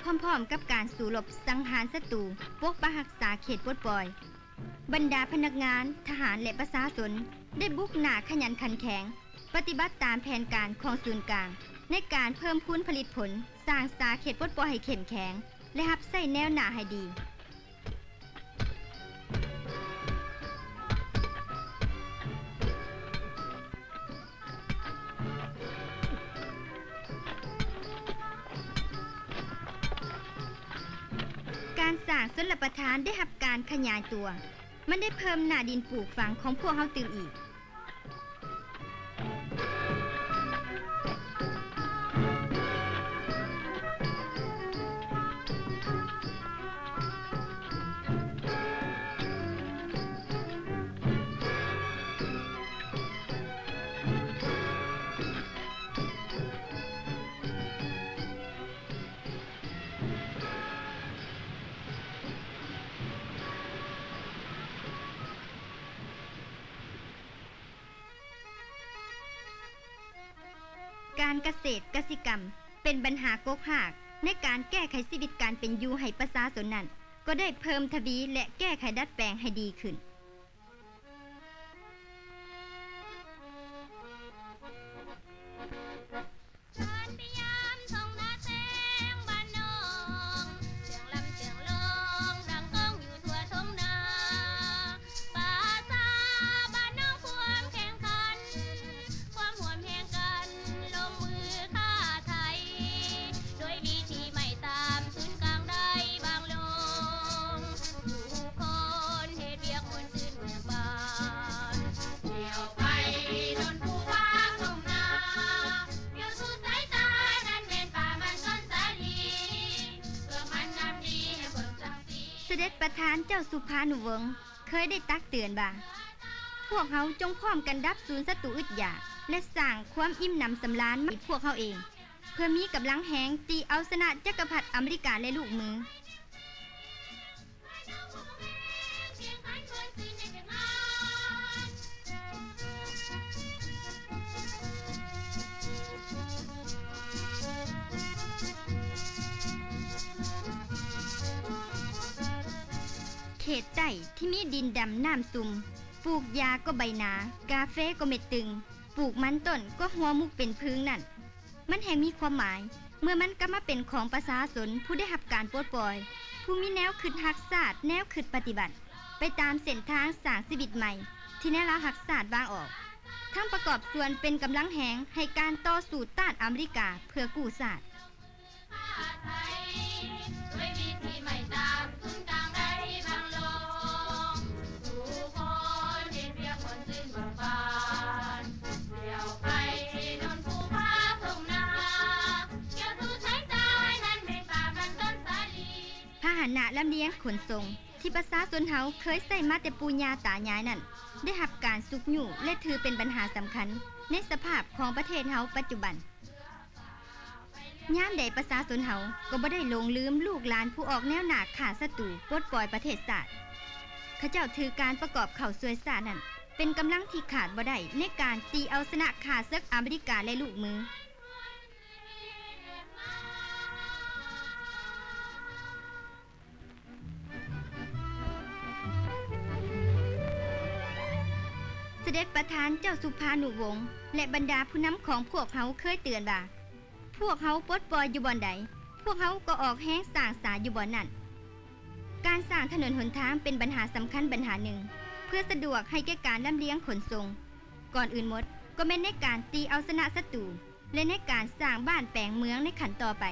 ພ້ອມໆກັບການສູ້ລົບສັງຫານສັດຕູ, ປົກປັກຮັກສາເຂດປົດປ່ອຍ, ບັນດາພະນັກງານ, ທະຫານ ແລະ ປະຊາຊົນ ໄດ້ບຸກໜ້າຂະຫຍັນຂັນແຂງ, ປະຕິບັດຕາມແຜນການຂອງສູນກາງ ໃນການເພີ່ມພູນຜະລິດຜົນ, ສ້າງສາເຂດປົດປ່ອຍໃຫ້ເຂັ້ມແຂງ ແລະ ຮັບໃຊ້ແນວໜ້າໃຫ້ດີ. ການສ້າງຊົນລະປະທານໄດ້ຮັບການຂະຫຍາຍຕົວ, ມັນໄດ້ເພີ່ມໜ້າດິນປູກຝັງຂອງພວກເຮົາຕື່ມອີກ. ການກະເສດກະສິກຳເປັນບັນຫາກົກຮາກໃນການແກ້ໄຂຊີວິດການເປັນຢູ່ໃຫ້ປະຊາຊົນນັ້ນ ກໍໄດ້ເພີ່ມທະວີ ແລະ ແກ້ໄຂດັດແປງໃຫ້ດີຂຶ້ນ. ສະເດັດປະທານເຈົ້າສຸພານຸວົງ ເຄີຍໄດ້ຕັກເຕືອນວ່າ, ພວກເຮົາຈົ່ງພ້ອມກັນດັບສູນສັດຕູອຶດຢາກ ແລະ ສ້າງຄວາມອີ່ມໜຳສຳລານໃຫ້ພວກເຮົາເອງ, ເພື່ອມີກຳລັງແຮງຕີເອົາຊະນະຈັກກະພັດອາເມລິກາ ແລະ ລູກມື. ເຂດໃຕ້ທີ່ມີດິນດຳນ້ຳຊຸ່ມ, ປູກຢາກໍໃບໜາ, ກາເຟກໍເມັດຕຶງ, ປູກມັນຕົ້ນກໍຫົວມຸກເປັນຜຶ່ງນັ້ນ, ມັນແຮ່ງມີຄວາມໝາຍ ເມື່ອມັນກັບມາເປັນຂອງປະຊາຊົນຜູ້ໄດ້ຮັບການປົດປ່ອຍ, ຜູ້ມີແນວຄິດຮັກຊາດ, ແນວຄິດປະຕິວັດ ໄປຕາມເສັ້ນທາງສ້າງຊີວິດໃໝ່ທີ່ແນວລາວຮັກຊາດວາງອອກ, ທັງປະກອບສ່ວນເປັນກຳລັງແຮງໃຫ້ການຕໍ່ສູ້ຕ້ານອາເມລິກາເພື່ອກູ້ຊາດ. ພາຫະນະລຳລຽງຂົນສົ່ງທີ່ປະຊາຊົນເຮົາເຄີຍໃຊ້ມາແຕ່ປູ່ຍ່າຕາຍາຍນັ້ນ ໄດ້ຮັບການຊຸກຍູ້ ແລະ ຖືເປັນບັນຫາສຳຄັນໃນສະພາບຂອງປະເທດເຮົາປັດຈຸບັນ. ຍາມໃດປະຊາຊົນເຮົາກໍບໍ່ໄດ້ຫຼົງລືມລູກຫຼານຜູ້ອອກແນວໜ້າຂ້າສັດຕູປົດປ່ອຍປະເທດຊາດ. ເຂົາເຈົ້າຖືການປະກອບເຂົ້າຊ່ວຍຊາດນັ້ນເປັນກຳລັງທີ່ຂາດບໍ່ໄດ້ໃນການຕີເອົາຊະນະຂ້າເສິກອາເມລິກາ ແລະ ລູກມື. ສະເດັດປະທານເຈົ້າສຸພານຸວົງ ແລະ ບັນດາຜູ້ນຳຂອງພວກເຮົາເຄີຍເຕືອນວ່າ, ພວກເຮົາປົດປ່ອຍຢູ່ບ່ອນໃດ, ພວກເຮົາກໍອອກແຮງສ້າງສາຢູ່ບ່ອນນັ້ນ. ການສ້າງຖະໜົນຫົນທາງເປັນບັນຫາສຳຄັນບັນຫາໜຶ່ງ ເພື່ອສະດວກໃຫ້ແກ່ການລຳລຽງຂົນສົ່ງ. ກ່ອນອື່ນໝົດກໍແມ່ນໃນການຕີເອົາຊະນະສັດຕູ ແລະ ໃນການສ້າງບ້ານແປງເມືອງໃນຂັ້ນຕໍ່ໄປ.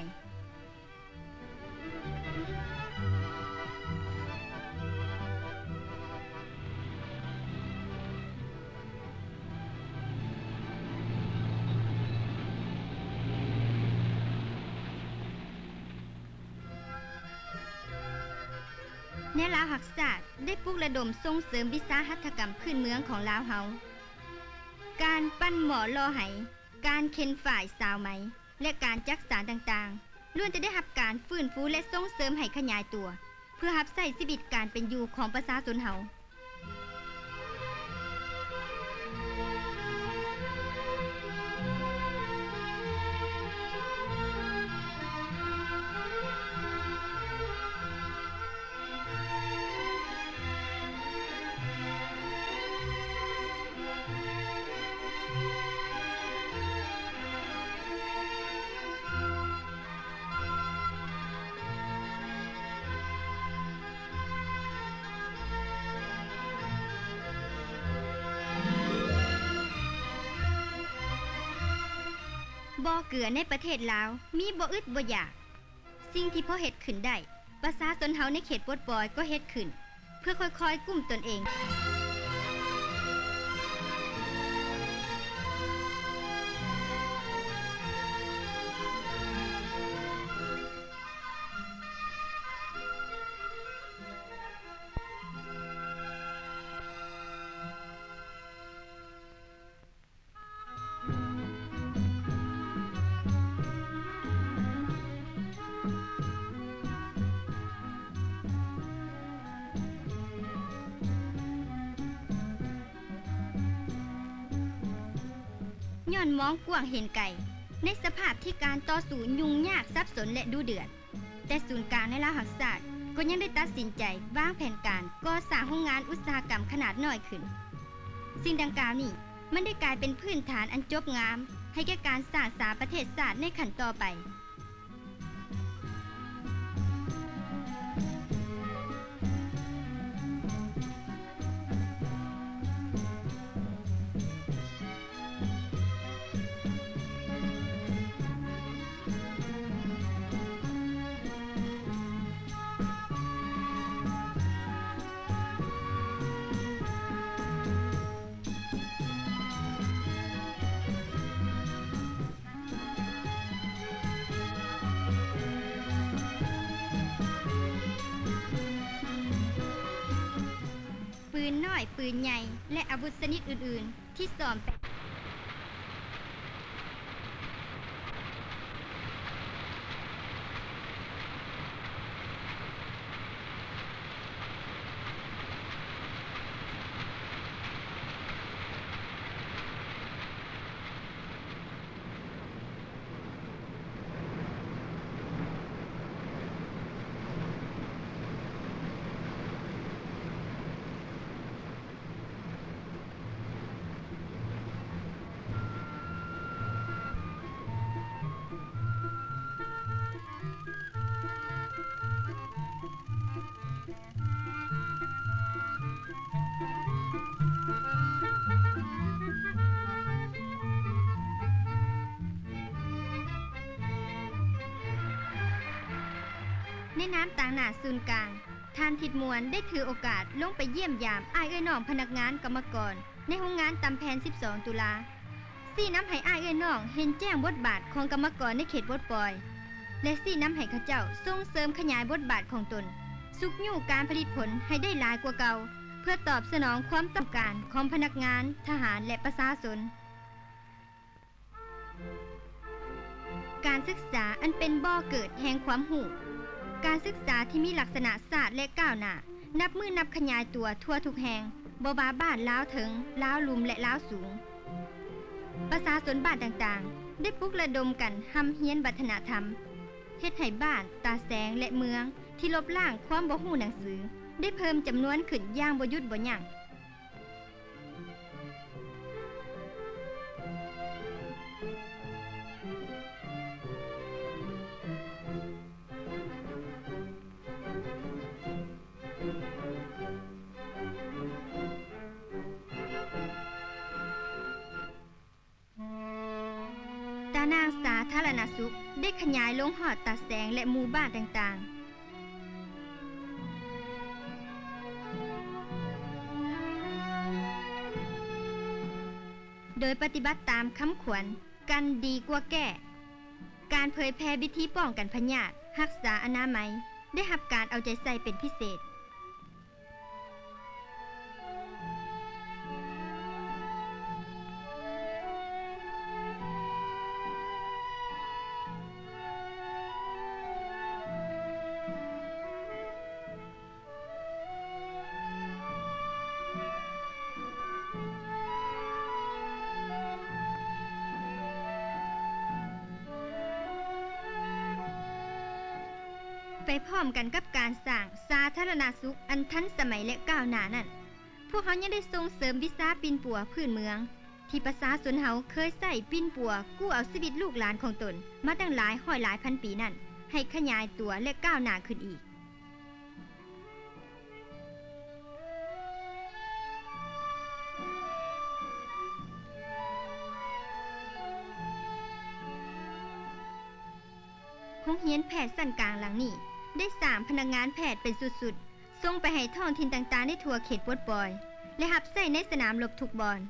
ແນວລາວຮັກຊາດໄດ້ປຸກລະດົມສົ່ງເສີມວິຊາຫັດຖະກຳພື້ນເມືອງຂອງລາວເຮົາ, ການປັ້ນໝໍ້ຫຼໍ່ໄຫ, ການເຂັນຝ້າຍຊາວໄໝ ແລະ ການຈັກສານຕ່າງໆ ລ້ວນແຕ່ໄດ້ຮັບການຟື້ນຟູ ແລະ ສົ່ງເສີມໃຫ້ຂະຫຍາຍຕົວ ເພື່ອຮັບໃຊ້ຊີວິດການເປັນຢູ່ຂອງປະຊາຊົນເຮົາ. ແ ບໍ່ເກືອໃນປະເທດລາວມີບໍ່ອຶດບໍ່ຢາກ. ສິ່ງທີ່ພໍເຮັດຂຶ້ນໄດ້, ປະຊາຊົນເຮົາໃນເຂດປົດປ່ອຍກໍເຮັດຂຶ້ນ ເພື່ອຄ່ອຍໆກຸ້ມຕົນເອງ. ຍ້ອນມອງກວ້າງເຫັນໄກ, ໃນສະພາບທີ່ການຕໍ່ສູ້ຫຍຸ້ງຍາກ, ສັບສົນ ແລະ ດຸເດືອດ, ແຕ່ສູນກາງໃນລາວຮັກຊາດກໍຍັງໄດ້ຕັດສິນໃຈວາງແຜນການກໍ່ສ້າງໂຮງງານອຸດສາຫະກຳຂະໜາດນ້ອຍຂຶ້ນ. ສິ່ງດັ່ງກ່າວນີ້ ມັນໄດ້ກາຍເປັນພື້ນຖານອັນຈົບງາມໃຫ້ແກ່ການສ້າງສາປະເທດຊາດໃນຂັ້ນຕໍ່ໄປ. ປືນນ້ອຍ, ປືນໃຫຍ່ ແລະ ອາວຸດຊະນິດອື່ນໆ ທີ່ສ້ອມແປງ. ໃນນາມຕາງໜ້າສູນກາງ, ທ່ານທິດມ່ວນໄດ້ຖືໂອກາດລົງໄປຢ້ຽມຢາມອ້າຍເອື້ອຍນ້ອງພະນັກງານກຳມະກອນໃນໂຮງງານຕຳແຜ່ນສິບສອງຕຸລາ, ຊີ້ນຳໃຫ້ອ້າຍເອື້ອຍນ້ອງເຫັນແຈ້ງບົດບາດຂອງກຳມະກອນໃນເຂດປົດປ່ອຍ ແລະ ຊີ້ນຳໃຫ້ເຂົາເຈົ້າສົ່ງເສີມຂະຫຍາຍບົດບາດຂອງຕົນ, ຊຸກຍູ້ການຜະລິດຜົນໃຫ້ໄດ້ຫຼາຍກວ່າເກົ່າ ເພື່ອຕອບສະໜອງຄວາມຕ້ອງການຂອງພະນັກງານ, ທະຫານ ແລະ ປະຊາຊົນ. ການສຶກສາອັນເປັນບໍ່ເກີດແຫ່ງຄວາມຮູ້, ການສຶກສາທີ່ມີລັກສະນະຊາດ ແລະ ກ້າວໜ້າ ນັບມື້ນັບຂະຫຍາຍຕົວທົ່ວທຸກແຫ່ງ, ບໍ່ວ່າບ້ານລາວເທິງ, ລາວລຸ່ມ ແລະ ລາວສູງ. ປະຊາຊົນບ້ານຕ່າງໆ ໄດ້ປຸກລະດົມກັນຮ່ຳຮຽນວັດທະນະທຳ, ເຮັດໃຫ້ບ້ານ, ຕາແສງ ແລະ ເມືອງທີ່ລົບລ້າງຄວາມບໍ່ຮູ້ໜັງສື ໄດ້ເພີ່ມຈຳນວນຂຶ້ນຢ່າງບໍ່ຢຸດບໍ່ຢັ້ງ. ຕາໜ່າງສາທາລະນະສຸກໄດ້ຂະຫຍາຍລົງຮອດຕາແສງ ແລະ ໝູ່ບ້ານຕ່າງໆ. ໂດຍປະຕິບັດຕາມຄຳຂວັນ ກັນດີກວ່າແກ້, ການເຜີຍແຜ່ວິທີປ້ອງກັນພະຍາດ, ຮັກສາອະນາໄມ ໄດ້ຮັບການເອົາໃຈໃສ່ເປັນພິເສດ. ໄປພ້ອມກັນກັບການສ້າງສາທາລະນະສຸກອັນທັນສະໄໝ ແລະ ກ້າວໜ້ານັ້ນ, ພວກເຮົາຍັງໄດ້ສົ່ງເສີມວິຊາປິ່ນປົວພື້ນເມືອງ ທີ່ປະຊາຊົນເຮົາເຄີຍໃຊ້ປິ່ນປົວກູ້ເອົາຊີວິດລູກຫຼານຂອງຕົນມາຕັ້ງຫຼາຍຮ້ອຍຫຼາຍພັນປີນັ້ນ ໃຫ້ຂະຫຍາຍຕົວ ແລະ ກ້າວໜ້າຂຶ້ນອີກ. ໂຮງຮຽນແພດຊັ້ນກາງຫຼັງນີ້ ໄດ້ສ້າງພະນັກງານແພດເປັນຊຸດໆ ສົ່ງໄປໃຫ້ທ້ອງຖິ່ນຕ່າງໆໃນທົ່ວເຂດປົດປ່ອຍ ແລະ ຮັບໃຊ້ໃນສະໜາມລົບທຸກບ່ອນ.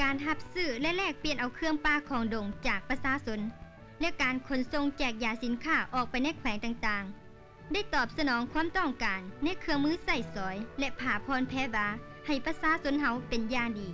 ການຮັບຊື້ ແລະ ແລກປ່ຽນເອົາເຄື່ອງປ່າຂອງດົງຈາກປະຊາຊົນ ແລະ ການຂົນສົ່ງແຈກຢາຍສິນຄ້າອອກໄປໃນແຂວງຕ່າງໆ ໄດ້ຕອບສະໜອງຄວາມຕ້ອງການໃນເຄື່ອງມືໃຊ້ສອຍ ແລະ ຜ້າຜ່ອນແພວາໃຫ້ປະຊາຊົນເຮົາເປັນຢ່າງດີ.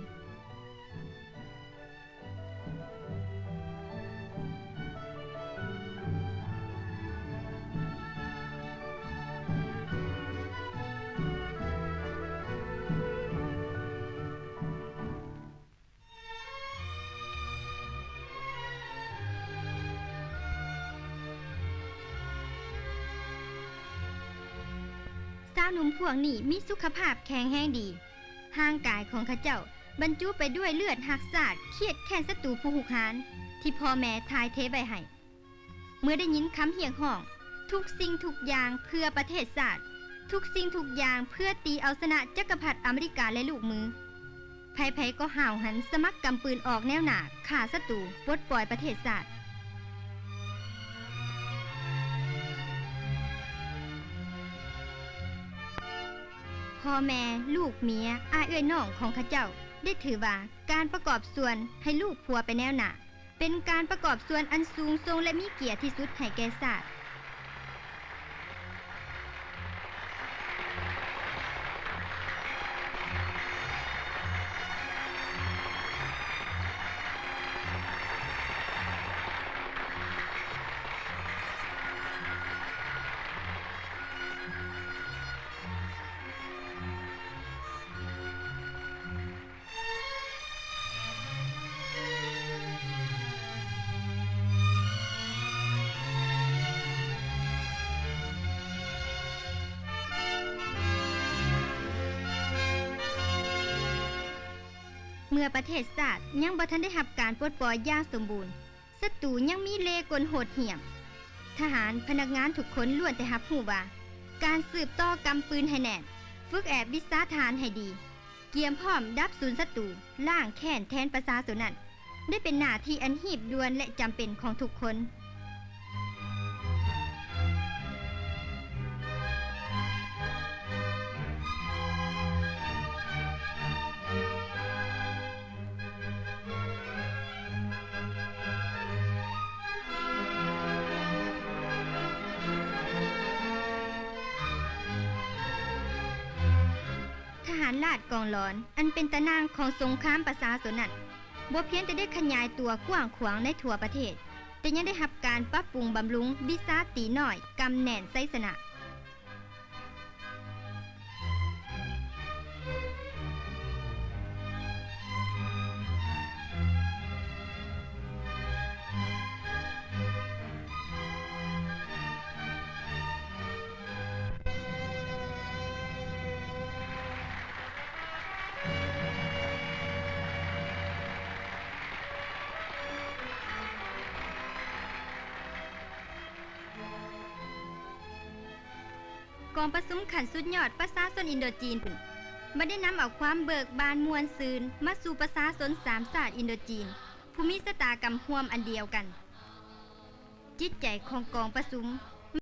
ຊາວໜຸ່ມພວກນີ້ມີສຸຂະພາບແຂງແຮງດີ. ຮ່າງກາຍຂອງເຂົາເຈົ້າບັນຈຸໄປດ້ວຍເລືອດຮັກຊາດ, ຄຽດແຄ້ນສັດຕູຜູ້ຮຸກຮານ ທີ່ພໍ່ແມ່ຖ່າຍເທໄວ້ໃຫ້. ເມື່ອໄດ້ຍິນຄຳຮຽກຮ້ອງ ທຸກສິ່ງທຸກຢ່າງເພື່ອປະເທດຊາດ, ທຸກສິ່ງທຸກຢ່າງເພື່ອຕີເອົາຊະນະຈັກກະພັດອາເມລິກາ ແລະ ລູກມື, ໃຜໆກໍຫ້າວຫັນສະໝັກກຳປືນອອກແນວໜ້າ ຂ້າສັດຕູ, ປົດປ່ອຍປະເທດຊາດ. ພໍ່ແມ່, ລູກເມຍ, ອ້າຍເອື້ອຍນ້ອງຂອງເຂົາເຈົ້າ ໄດ້ຖືວ່າການປະກອບສ່ວນໃຫ້ລູກຜົວໄປແນວໜ້າ ເປັນການປະກອບສ່ວນອັນສູງສົ່ງ ແລະ ມີກຽດທີ່ສຸດໃຫ້ແກ່ຊາດ. ເມື່ອປະເທດຊາດຍັງບໍ່ທັນໄດ້ຮັບການປົດປ່ອຍຢ່າງສົມບູນ, ສັດຕູຍັງມີເລ່ກົນໂຫດຫ້ຽມ. ທະຫານ, ພະນັກງານທຸກຄົນລ້ວນແຕ່ຮັບຮູ້ວ່າ ການສືບຕໍ່ກຳປືນໃຫ້ແໜ້ນ, ຝຶກແອບວິຊາທະຫານໃຫ້ດີ, ກຽມພ້ອມດັບສູນສັດຕູ, ລ້າງແຄ້ນແທນປະຊາຊົນນັ້ນ ໄດ້ເປັນໜ້າທີ່ອັນຮີບດ່ວນ ແລະ ຈຳເປັນຂອງທຸກຄົນ. ທະຫານລາດກອງຫຼອນ ອັນເປັນຕາໜ່າງຂອງສົງຄາມປະຊາຊົນນັ້ນ ບໍ່ພຽງແຕ່ໄດ້ຂະຫຍາຍຕົວກວ້າງຂວາງໃນທົ່ວປະເທດ, ແຕ່ຍັງໄດ້ຮັບການປັບປຸງບຳລຸງວິຊາຕີນ້ອຍ ກຳແໜ້ນໄຊຊະນະ. ກອງປະຊຸມຂັ້ນສຸດຍອດປະຊາຊົນອິນໂດຈີນ ບັດໄດ້ນຳເອົາຄວາມເບີກບານມ່ວນຊື່ນມາສູ່ປະຊາຊົນສາມຊາດອິນໂດຈີນ ຜູ້ມີຊະຕາກຳຮ່ວມອັນດຽວກັນ. ຈິດໃຈຂອງກອງປະຊຸມ